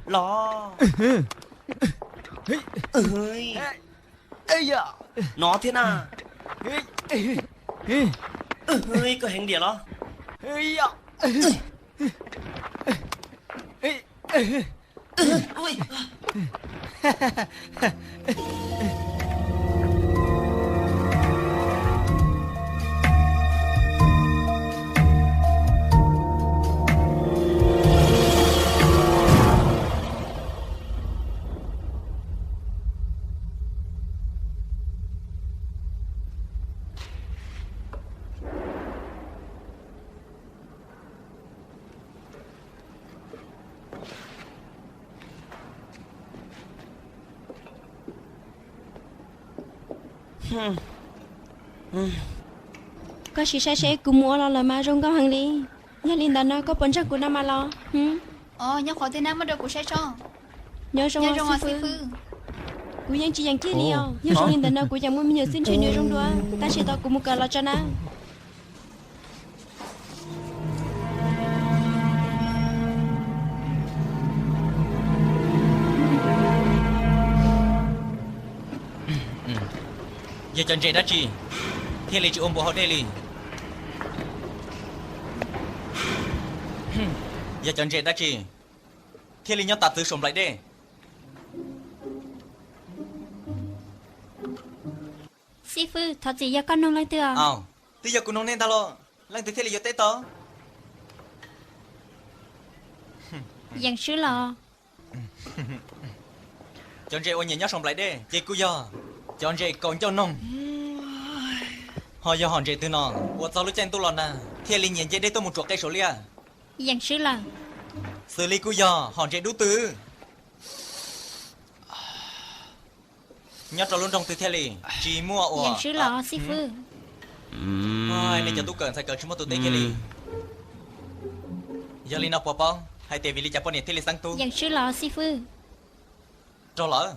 Los. No thiab na. Koj heev diam los? Koj sim saib seb kuv mus ua los lawm mas zoo nkauj heev li. Yog li ntawd no koj puas ntseeg kuv no mas los? Nyob qhov twg na, muab rau kuv saib tso. Nyob zoo os xib fwb. Kuv yeej tsis yeem kiag li os. Yog zoo li ntawd no kuv yeej muaj me nyuam xwb ntshe nws zoo dua, tab sis tos kuv mus kawm los tso na. Yog cov ntses dab tsi thiaj li tsis ua npua hauv dej li? Yog cov ntses dab tsi thiaj li nyob tas txwv saum nplaim dej? Xib fwb, thov txim, yog koj noog leej twg os? Twb yog kuv noog nej ntag los, leej twg thiaj li yuav teb tau? Yeem swb los? Cov ntses uas nyiam nyob saum nplaim dej ces kuj yog cov ntses kaus ncauj noog. Ho yog hom ntses twg no uas txog lub caij ntuj los nag thiaj li nyiam nce dej tuaj mus tsuam qe saum liaj? Yeem swb lawm. Xws li kuj yog hom ntses dub twg nyob rau lub nroog twg thiaj li tsis muaj uas... Yeem swb los xib fwb. Nej cov tub kawm ntxhais kawm tsis muaj tus teb kiag li. Yog li no puas paub hais tias vim li cas poj niam thiaj li xeeb tub? Yeem swb los xib fwb. Raug lawm.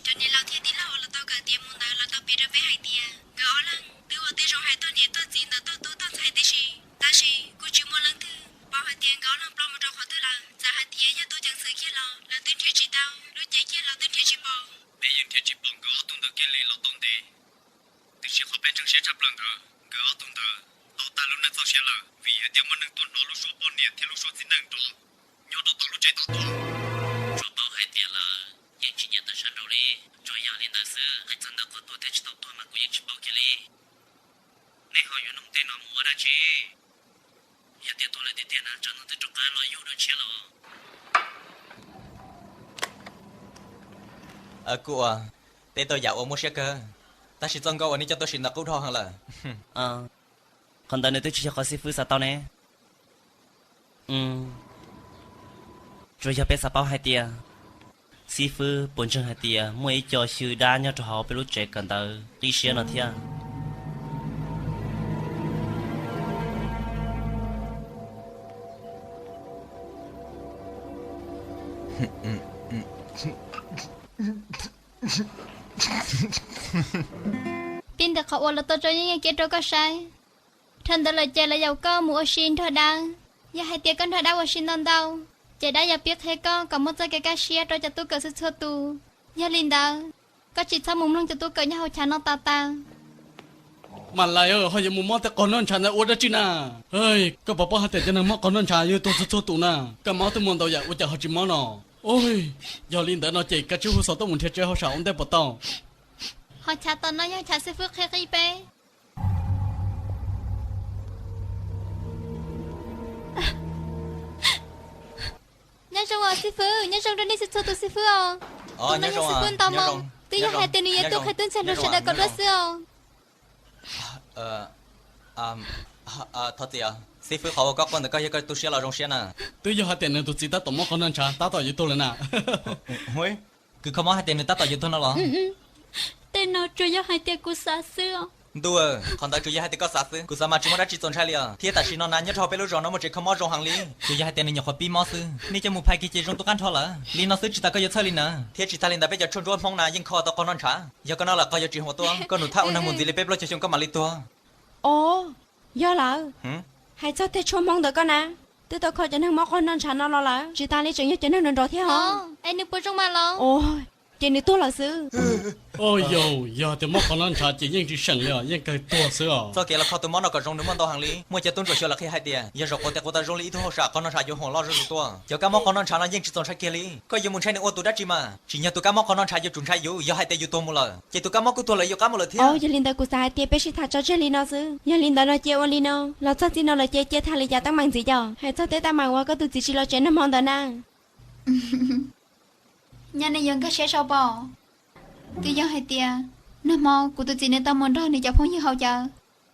Cov niam laus thiab tij laug uas los tau kawm tiav mus ntawd los tau piav rau peb hais tias nkawd ob leeg twb ua tib zoo hais tuaj niam tuaj txiv ntawm tuaj tub tuaj ntxhais tib si, tab sis kuj tsis muaj leej twg paub hais tias nkawd ob leeg ploj mus rau qhov twg lawm. Txawm hais tias yog tub ceev xwm kiag los lawv twb nrhiav tsis tau, lub cev kiag los twb nrhiav tsis pom. Peb yeej nrhiav tsis pom nkawd ob tug ntawd kiag li los tau ntev. Tiam sis qhov peb ntseeg siab tshaj plaws ntawd, nkawd ob tug ntawd tau tag lub neej txoj sia lawm vim hais tias muaj neeg tuaj hnov lub suab poj niam thiab lub suab txiv neej nrov nyob rau tom lub tsev tom tuaj. Tsuas paub hais tias lawv yeej tsis nyiam tawm sab nraud li. Tsuas yog li ntawd xwb, hais txog ntawm qhov tuag thiab tsis tau tuag mas kuv yeej tsis paub kiag li. Nej ho yuav nug tej no mus ua dab tsi? Yog tias tuag lawm tiag tiag na, tsam no twb rov qab los yug dua tshiab los. Kuj ua, peb tau yam uas muaj siab kawg, tab sis txoj nkauj uas nej coj tuaj sim ntawd qub dhau heev lawm. Qhov ntawd nws twb tsis yog qhov xib fwb xav tau ne. Tsuas yog peb xav paub hais tias xib fwb puas ntseeg hais tias muaj ib co xyw dab nyob rau hauv peb lub tsev kawm ntawv qib siab no thiab. Pib ntawm qhov uas lawv tau tso yeeb yeej kiab rau koj saib. Dhau ntawd lawm ces lawv yaum koj mus ua si nrog dab. Yog hais tias koj nrog dab ua si ntau ntau, ces dab yuav pib qhia koj kom muaj txoj kev kaj siab rau cov tub kawm xwb txhua tus. Yog li ntawd, koj tsis txhob mus mloog cov tub kawm nyob hauv chav no tas tas. Mas lais, ho yuav mus mob tej qhov noj ntshav ntawd ua dab tsi na? Koj puas paub hais tias cov neeg mob qhov noj ntshav yog tuag txhua txhua tus na. Koj mob twb muaj ntau yam ua cas ho tsis mob no? Yog li ntawd no ces kav tsij hu xov tooj mus nrhiav tsev hauj sam ua ntej puas tau? Ho chav tom no yog chav xib fwb qhia qib peb. Nyob zoo os xib fwb, nyob zoo rau nej xwb txhua tus xib fwb os. Tus no yog xib fwb Nto Moo, twb yog hais tias nws yuav tuaj qhia tub ntxhais hluas sawv daws kom dua xwb os. Thov txim, xib fwb, qhov uas koj quaj ntawd koj yog koj tu siab los zoo siab na? Twb yog hais tias nws tus txiv tab tom mob qhov noj ntshav tab tom yuav tuag lawm na. Kws kho mob hais tias nws tab tom yuav tuag no los? Tej no tsuas yog hais tias kuv xav xwb os. Ntuj, qhov ntawd tsuas yog hais tias koj xav xwb, kuv xav mas tsis muaj dab tsi txaus ntshai li os. Thiab tam sim no na nyob rau hauv peb lub zos no muaj tsev kho mob zoo heev li, tsuas yog hais tias nws nyuam qhuav pib mob xwb. Nej coj mus phais kiag ces zoo tu qab nrho lawm. Li no xwb tsis tas koj yuav txhawj li na. Thiab tsis tas li ntawd peb cov tshuaj ntsuab hmoob na yeej kho tau qhov noj ntshav. Yog koj noj lawm qhov yuav tsis huam tuaj, koj nug thaj ua neeg mus ntxiv li peb plaub caug xyoo koj mam li tuag. Os, yog lawm. Hais txog tej tshuaj hmoob ntawd koj na, Twb tau kho cov neeg mob qhov noj ntshav no los lawm, tsis tas li tseem yog cov neeg nrov nrov thiab os. Es nws puas zoo mas los? Ua, ces nws tuag lawm xwb. Yog tias mob qhov noj ntshav ces yeej tsis seem li os, yeej kawg tuag xwb os. Txoj kev los kho tus mob no kom zoo nws muaj ntau heev li. Muaj cov tub ntsuam xyuas lawv qhia hais tias yog zaum quav tes quav taw zoo li ib tug hauj sam qhov noj ntshav yuav hoom loj zuj zus tuaj. Cov kab mob qhov noj ntshav no yeej tsis txaus ntshai kiag li. Koj yuav mus ntshai nws ua tus dab tsi mas? Tsim nyog tus kab mob qhov noj ntshav yuav tsum ntshai yus, yog hais tias yus tuag mus lawm ces tus kab mob kuj tuag lawm yuav qab mus lawm thiab. Yog li ntawd kuv xav hais tias peb sib tham tso tseg li no xwb. Yog li ntawd no cia ua li no, los txog txij no lawm ces cia tham li cas teeb meem ntxiv cov, hais txog tej teeb meem uas koj tus txiv tsis los tsev nag hmo ntawd na. Nyab, nej yuav nkag siab sau pom. Twb yog hais tias nag hmo kuv tus txiv nws tau mus nrog nws cov phooj ywg haus cawv,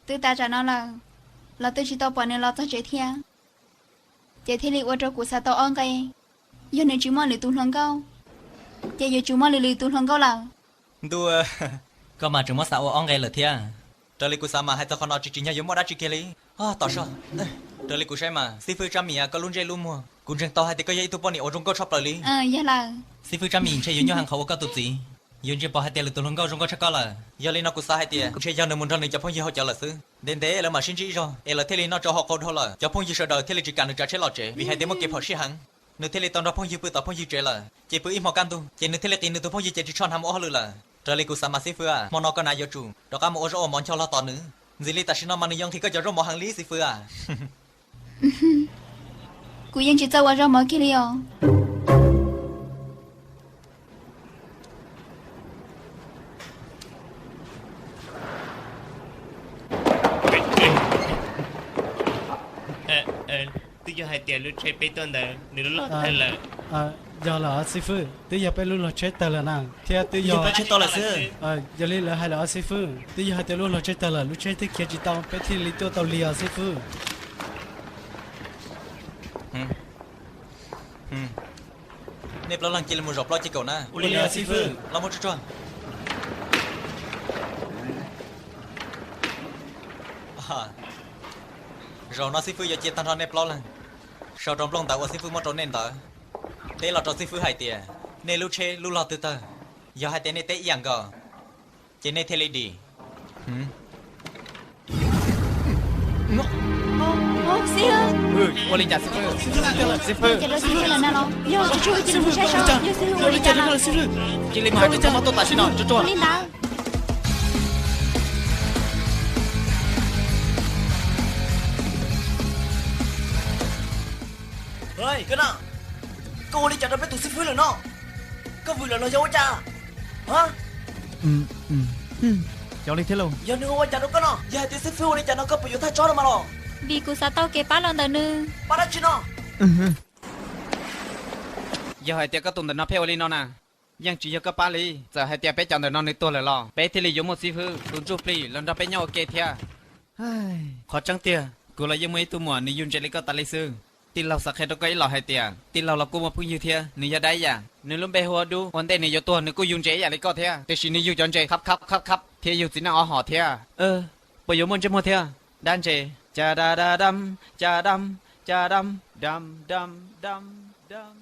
twb tas tsam no lawm los twb tsis tau pom nws los txog tsev thiab. Ces thiaj li ua rau kuv xav tau ob nqe, yog nws tsis muaj lwm tus hluas nkauj ces yuav tsum muaj lwm lwm tus hluas nkauj lawm. Ntuj, koj mas tseem muab xav ua ob nqe lawm thiab. Raws li kuv xav mas hais txog qhov no tsis tsim nyog yuav muaj dab tsi kiag li. Tom soj, raws li kuv saib mas xib fwb Tsab Mis, koj lub ntsej lub muag kuv ntseeg tau hais tias koj yog ib tug poj niam uas zoo nkauj tshaj plaws li. Xib fwb Tsab Mis ntshe yuav nyuaj heev qhov ua koj tus txiv, yuav ntsia pom hais tias lwm tus hluas nkauj zoo nkauj tshaj koj lawm. Yog li no kuv xav hais tias ntshe yog nws mus nrog nws cov phooj ywg haus cawv lawm xwb. Ntev ntev lawv mam sib ntsib ib zaug es lawv thiaj li noj tsau haus qaug dhau lawm. Cov phooj ywg sawv daws thiaj li tsis kam nws tsav tsheb los tsev vim hais tias muaj kev phom sij heev. Nws thiaj li tau nrog phooj ywg pw tom phooj ywg tsev lawm. Ces pw ib hmo kaj ntug ces nws thiaj li qiv nws tus phooj ywg ces tsis tshua hnav mus ua hauj lwm lawm. Raws li kuv xav mas xib fwb, hmo no koj na yuav tsum rov qab mus ua zaub ua mov ncho hlo tos nws. Ntxiv li tam sim no mas nws yuav nqhis koj cov zaub mov heev li xib fwb. Kuv yeej tsis txawj ua zaub mov kiag li os. Twb yog hais tias lub tsheb peb tuaj ntawd nws loj tag lawm. Yog lawm xib fwb, twb yog peb lub log tsheb tawg lawm na, thiab twb yog peb tsheb tawg lawm xwb. Yog li lawv hais lawm os xib fwb, twb yog hais tias lub log tsheb tawg lawm, lub tsheb twb khiav tsis tau, peb thiaj li tuaj tau li os xib fwb. Nej plaub leeg cia li mus zaum plaub ces kaum na. Ua li xib fwb. Los mus tsuag tsuag. Zaum no xib fwb yuav cia tag nrho nej plaub leeg sau rau nplooj ntawd uas xib fwb muab rau nej ntawd. Teb los rau xib fwb hais tias nej lub tsheb lub log twg tawg, yog hais tias nej teb ib yam nkaus ces nej thiaj li dim. Ua li cas xib fwb? Xib fwb, yog tsuag tsuag cia li mus saib saib yog xib fwb ua li cas no. Cia li mus hais kom txog mob tuaj tam sim no, tsuag tsuag li ntawd. Koj na, koj ua li cas rau peb tus xib fwb lawm no? Koj vwm lawm los yog ua cas? Xyov li thiab lauj. Yog nws ua cas rau koj no? Yog hais tias xib fwb ua li cas no koj puas yuav thaj tsob no mas los? Vim kuv xav tau kev pab los ntawm nws. Pab dab tsi no? Yog hais tias koj tus ntawm no pheej ua li no na, yeej tsis yog koj pab li. Txawm hais tias peb cov ntawm no nws tuag lawm los peb thiaj li yuav muaj xib fwb tus ntsuj plig los nrog peb nyob ua ke thiab. Qhov tseeb tiag, kuv los yeej muaj ib tug muam nws yug ntses li koj tas li xwb. Tij laug xav qhia rau koj ib los hais tias tij laug los kuj muaj phooj ywg thiab, nws yog dab yam, nws lub npe hu ua Dub. Ua ntej nws yuav tuag nws kuj yug ntses ib yam li koj thiab, tiam sis nws yug cov ntses khab khab khab khab thiab yug txiv neej ob hom thiab. Puas yuav muaj ntsej muag thiab, dab ntses? Ca da da dam, ca dam, ca dam, dam dam dam dam dam.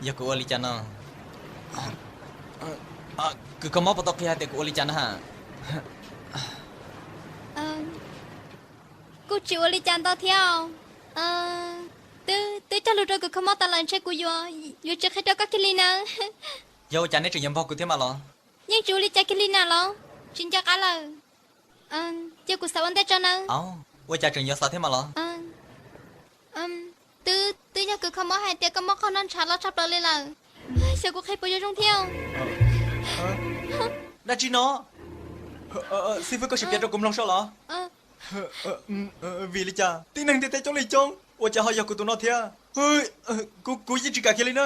Yog kuv ua li cas no? Kws kho mob puas tau qhia hais tias kuv ua li cas na? Kuj tsis ua li cas ntau thiab. Twb, twb cog lus rau kws kho mob tas lawm, ntshe kuv yuav, yuav tsis qhia rau koj kiag li na. Yog ua cas neb tseem yuav npog kuv thiab mas los? Yeej tsis ua li cas kiag li na los, tsis nco qab lawm. Cia kuv xav ua ntej tso nawb. Ua cas tseem yuav xav thiab mas los? Twb, twb yog kws kho mob hais tias koj mob qhov noj ntshav loj tshaj plaws li lawm. Xyov kuv qhia puas yuav zoo thiab. Dab tsi no? Xib fwb, koj sim piav rau kuv mloog soj los. Vim li cas tib neeg ntiaj teb coob li coob, ua cas ho yog kuv tus no thiab? Kuv, kuv yeej tsis kam kiag li na.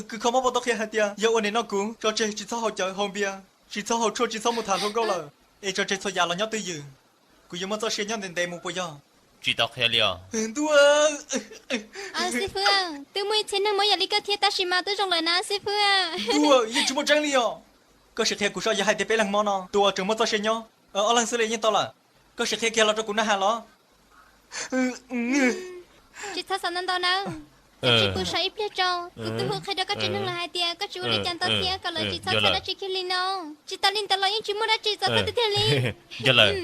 Kws kho mob puas tau qhia hais tias yog ua nim no kuv tso tseg tsis txhob haus cawv haus npias, tsis txhob haus tshuaj, tsis txhob mus tham hluas nkauj lawm, es tso tseg txhua yam los nyob twj ywm. Kuv yuav muaj txoj sia nyob ntev ntev mus puas yog? Tsis tau qhia li os. Xib fwb, twb muaj ib txhia neeg mob yam li koj thiab tab sis mas twb zoo lawm na xib fwb. Yeej tsis muaj tseeb li os. Koj sim qhia kuv saib, yog hais tias peb leeg mob no tus uas tseem muaj txoj sia nyob, ob leeg xwb li yeej tau lawm. Koj sim qhia kiag los rau kuv na has los. Tsis txhob xav ntau ntau nawb. Cia kuv saib ib pliag tso, kuv twb hu qhia rau koj tsev neeg lawm hais tias koj tsis ua li cas ntau thiab kom lawv tsis txhob txhais dab tsi kiag li no. Tsis tas li ntawd los yeej tsis muaj dab tsi txaus txhawj tiag tiag li. Yog lawm.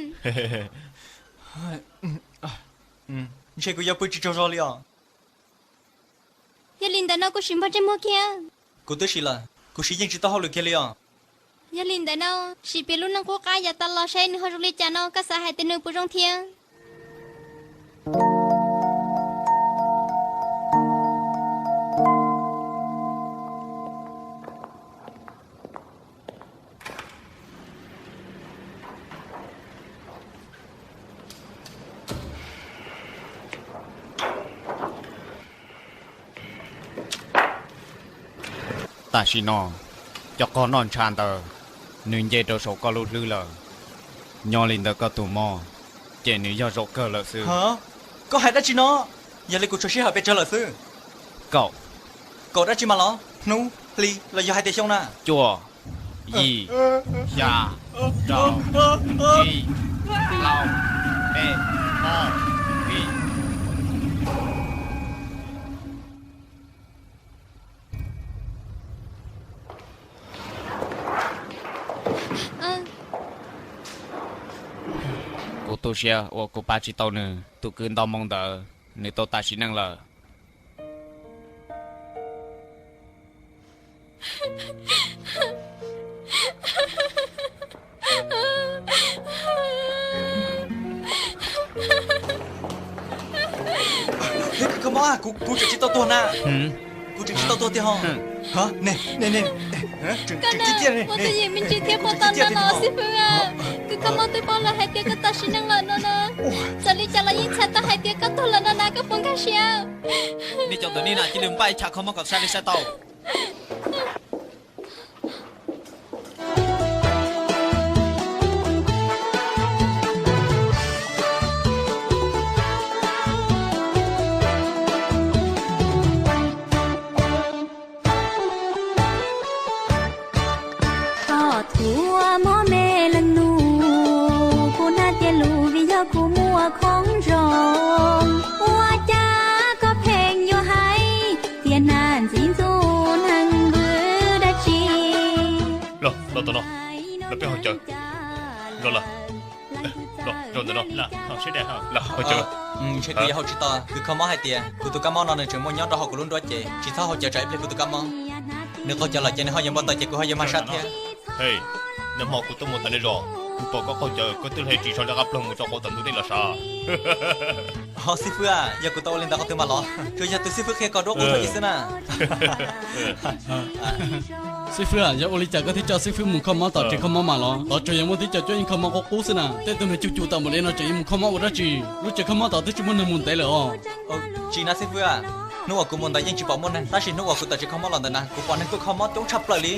Ntshe kuv yuav pw tsis tsaug zog li os. Yog li ntawd no kuv sim npog ntsej muag kiag. Kuv twb sim lawm, kuv sim yeej tsis tau hauj lwm kiag li os. Yog li ntawd no, sim piav lub neej qub qab yav tas los seb nws ho zoo li cas no koj xav hais tias nws puas zoo thiab. Tam sim no, cov qog noj ntsha ntawd, nws nce rau saum koj lub hlwb lawm. Nyob li ntawd koj tus mob, ces nws yog zaum kawg lawm xwb. Koj hais dab tsi no? Yog li kuv tshuav sij hawm pes tsawg lawm xwb? Kaum. Kaum dab tsi mas los? Hnub, hli los yog hais tias xyoo na? Cuaj, yim, xya, rau, tsib, plaub, peb, ob, pib. Kuv tu siab uas kuv pab tsis tau nws. Tus kwv nto moo ntawd, nws tau tas sim neej lawm. Koj mob, kuv tseem tsis tau tuag na. Kuv tseem tsis tau tuag tiag ho. Ua twj ywm me ntsis thiab puas tau no los xib fwb? Koj mob twb paub lawm hais tias koj tas sim neej lawm no na. Txawm li cas los yeej txhais tau hais tias koj tuag lawm no na, koj puas nkag siab? Nej cov ntawm nej na cia li npaj ib chav kho mob kom sai li sai tau. Koj thuam mob me leej nus, kuv hnab tias lus vim yog kuv muaj khoom zoo. Ua cas koj pheej yuav hais tias hnab ntxim ntxub neeg vwm dab tsi? Los, los tom no, los peb haus cawv. Los, los, los ntawm no. Ntshe kuv yuav haus tsis tau, kuv kho mob hais tias kuv tus kab mob no nws tseem muaj nyob rau hauv kuv lub nruab cev, tsis txhob haus cawv tsam ib pliag kuv tus kab mob. Nws qaug cawv lawm ces nws ho yuav npau taws ces kuv ho yuav mag sab thiab. Nag hmo kuv tuaj mus tom nej zos, kuv pom koj qaug cawv koj twb hle ris tsho nram qab ploog mus rau qhov tom ntug dej los sav. Ho xib fwb a, yog kuv tau ua li ntawd qhov twg mas los? Tsuas yog tus xib fwb qhia kom duab qub tsuag ib xwb na. Xib fwb a, yog ua li cas koj thiaj tso xib fwb mus kho mob tom tsev kho mob mas los? Tod tsuas yog muaj tib co cuab yeej kho mob qub qub xwb na. Tej tug neeg cug cug tawm npaum li no tseem yuav mus kho mob ua dab tsi? Lub tsev kho mob tod twb tsis muaj neeg mus ntev lawm os. Tsis na xib fwb a, hnub uas kuv mus ntawd yeej tsis pom muaj neeg, tab sis hnub uas kuv tawm tsev kho mob los ntawd na kuv pom neeg tuaj kho mob coob tshaj plaws li.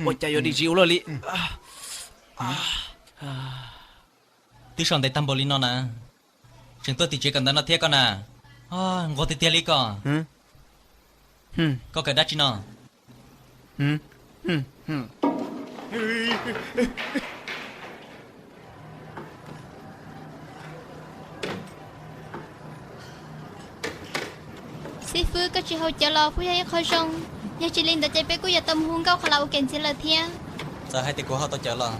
Ua cas yuav dim zis ua luaj li? Twb sau ntev tag npaum li no na, tseem tuaj tim tsev kawm ntawv no thiab koj na. Nquag tiag tiag li koj. Koj kawm dab tsi no? Xib fwb, koj tsis haus cawv los kuj yog ib qho zoo. Yog tsis li ntawd ces peb kuj yuav tau mus hu nkauj qhov lawv ua kev ntxiv lawm thiab. Txawm hais tias kuv haus tau cawv los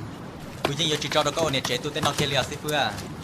kuv yeej yuav tsis tso rau koj ua niam tsev tu tej no kiag li os xib fwb a.